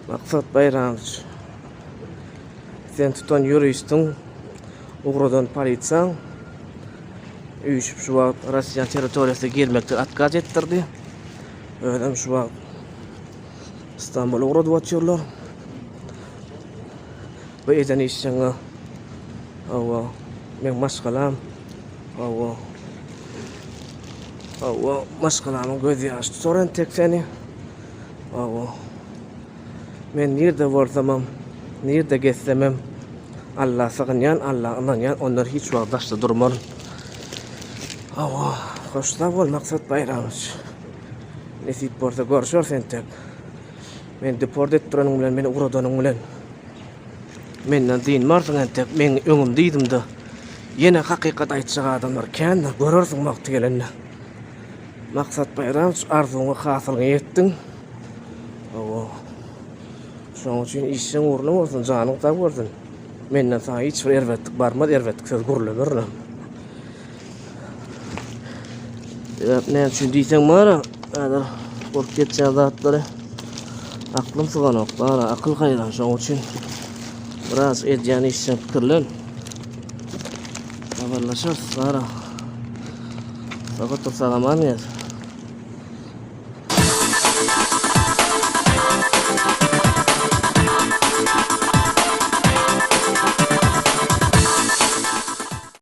Maksat Baýramowiç, sen tutan ýuristiň, ugradan polisiýaň üýşüp şu wagt Russiýanyň territoriýasyna girmekden otkaz etdirdi. Özem şu wagt Stambula ugradyp otyrlar. Bu eden işiňe hawa, meň maşgalam hawa, hawa, maşgalamyň göz ýaşy tutar entek seni. Hawa. Men nirde bolsamam, nirde gezsemem, Alla sygynýan, Alla ynanýan, ondan hiç wagt daşda durmaryn. Hawa, hoş sag bol Maksat Baýramowiç. Nesip bolsa görşeris entek. Meni deport etdireniň bilen, meni ugradanyň bilen menden dynmarsyň entek. Meň öňümde yzymda ýene hakykat aýtjak adamlar kändir, görersiň wagty gelende. Maksat Baýramowiç arzuwyňa hasylyňa ýetdiň. Hawa. Şonuň üçin işiň ugruna bolsun, janyň sag bolsun. Menden saňa hiç bir erbetlik barmaz, erbetlik söz gürlemerin. Sebäp näme üçin diýseň bara, häzir bolup geçýän zatlary aklym syganok, bara akyl haýran şonuň üçin biraz edýän işiň pikirlen. Habarlaşarys, bara. Sag otur, sag aman gez.